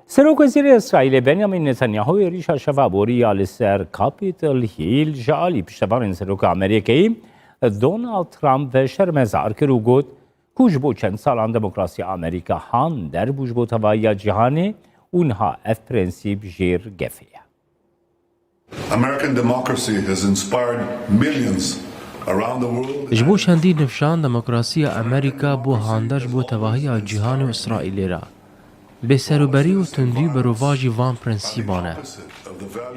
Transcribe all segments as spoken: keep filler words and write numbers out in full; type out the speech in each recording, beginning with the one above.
Serokwezîrê Îsraîlê Benjamin Netanyahu êrîşa şeva borî ya li ser Capitol Hill ji alî piştevanên Seroka Amerîkayê Donald Trump ve şermezar kir û got ku ji bo çend salan demokrasiya Amerîka han der bû ji bo tevahiya cîhanê û niha ev prensîp jêr gefê ye. American democracy has inspired millions around the world. Ji bo çendî nifşan demokrasiya Amerîka bû hander ji bo tevahiya cîhanê û Îsraîlê re. Bêserûberî û tundî berovajî van prensîban e.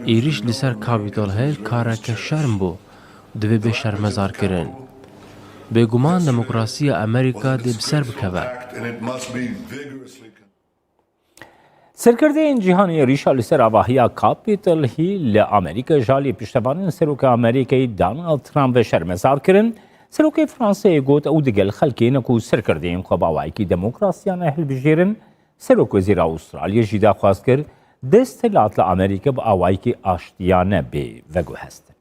Êrîş li ser Capitol Hill kareke şerm bû, divê bê şermezarkirin. Bêguman demokrasiya Amerîka dê bi ser bikeve. Serkirdeyên cîhanê êrîşa li ser avahiya Capitol Hill li Amerîka ji alî piştevanên Serokê Amerîkayê Donald Trump ve şermezar kirin. Serokê Fransayê got ew digel xelkê ne ku serkirdeyên xwe bi awayekî demokrasiyane hilbijêrin. Serokwezîra Aûstralyayê jî daxwaz kir desthilat li Amerîka bi awayekî aştiyane bê veguhestin.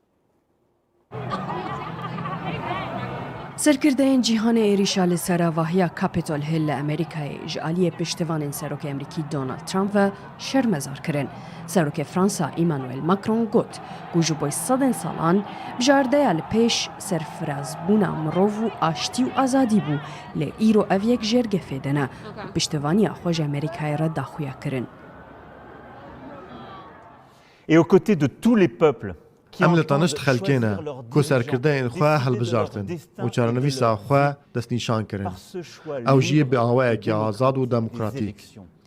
Serkirdeyên cîhanê êrîşa li ser avahiya Capitol Hill li Amerîkayê ji aliyê piştevanên Serokê Amerîkî Donald Trump ve şermezar kirin. Serokê Fransa Emmanuel Macron got ku ji bo sedên salan bijardeya li pêş serfirazbûna mirov û aştî û azadî bû, lê îro ev yek jêr gefê de ne û piştevaniya xwe ji Amerîkayê re daxuya kirin. Et aux côtés de tous les peuples qui Em li tenişt xelkê ne ku serkirdeyên xwe hilbijartin û çarenivîsa xwe destnîşan kirin. Ew jî bi awayekî azad û demokratîk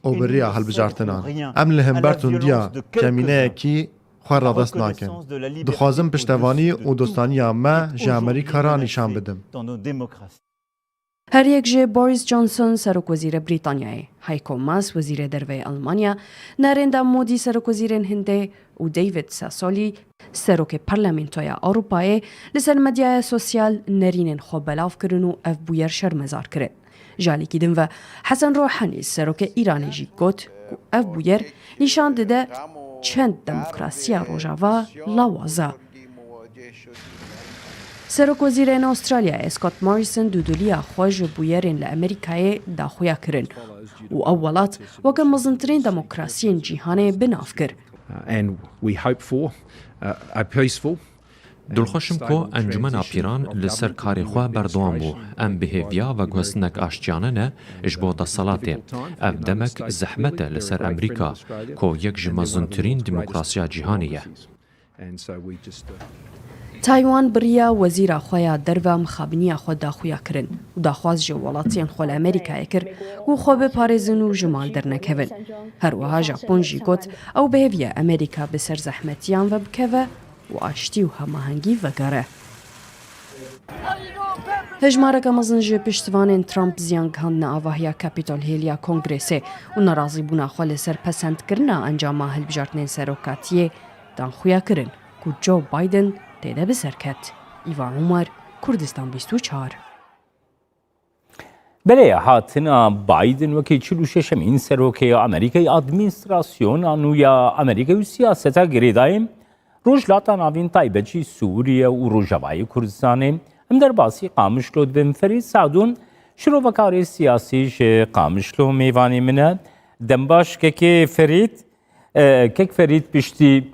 û bi rêya hilbijartinan. Em li hember tundiya kemîneyekî xwe radest nakin. Dixwazim piştevanî û dostaniya me ji Amerîka re nîşan bidim. Her yek ji Boris Johnson, Serokwezîrê Brîtanyayê, Heiko Maas, Wezîrê Derve yê Elmanya, Narendra Modi, Serokwezîrên Hindê û David Sassoli, Serokê Parlamentoya Ewropayê, li ser medyaya sosyal nerînên xwe belav kirin û ev bûyer şermezar kirin. Ji alîkî din ve Hesen Rohanî, Serokê Îranê jî got ku ev bûyer nîşan dide çend demokrasiya Rojava lawaza. Serokwezîrên Aûstralyayê Scott Morrison dûdûliya xwe ji bûyerên li Amerîkayê daxuya kirin û ew welat weke mezintirîn demokrasiyên cîhanê bi nav kir. And we hope for, uh, a peaceful Dilxweş im ku Encûmena Pîran li ser karê xwe berdewam bû. Em bi hêviya veguhestinek aştiyane ne ji bo desthilatê. Ev demek zehmet e li ser Amerîka, ku yek ji mezintirîn demokrasiya cîhanê ye. Taywan biriya wezîra xwe ya derve mixabiniya xwe daxuya kirin û daxwaz ji welatiyên xwe li Amerîkayê kir ku xwe biparêzin û ji mal dernekevin. Her wiha Japon jî got ew bi hêviya Amerîka bi ser zehmetiyan ve bikeve û aştî û hemahengî vegere. Hejmareke mezin ji piştivanên Trump ziyan gihandine avahiya Capitol Hill ya Kongresê û nerazîbûna xwe li ser pesendkirina encama hilbijartinên serokatiyê dan xuya kirin ku Joe Biden tê de bi ser ket. Îvan Umar, Kurdistan bîst û çar. Belê, hatina Biden wekî çil û şeşemîn serokê Amerîkayê administrasyona nû ya Amerîkayê û siyaseta girêdayî Rojhilata Navîn, taybet jî Sûriye û Rojavayê Kurdistanê. Em derbasî Qamişlo dibin. Ferîd Sadûn, şirovekarê siyasî ji Qamişlo mêvanê min e. Dem baş kekê Ferîd. E, kek Ferîd, piştî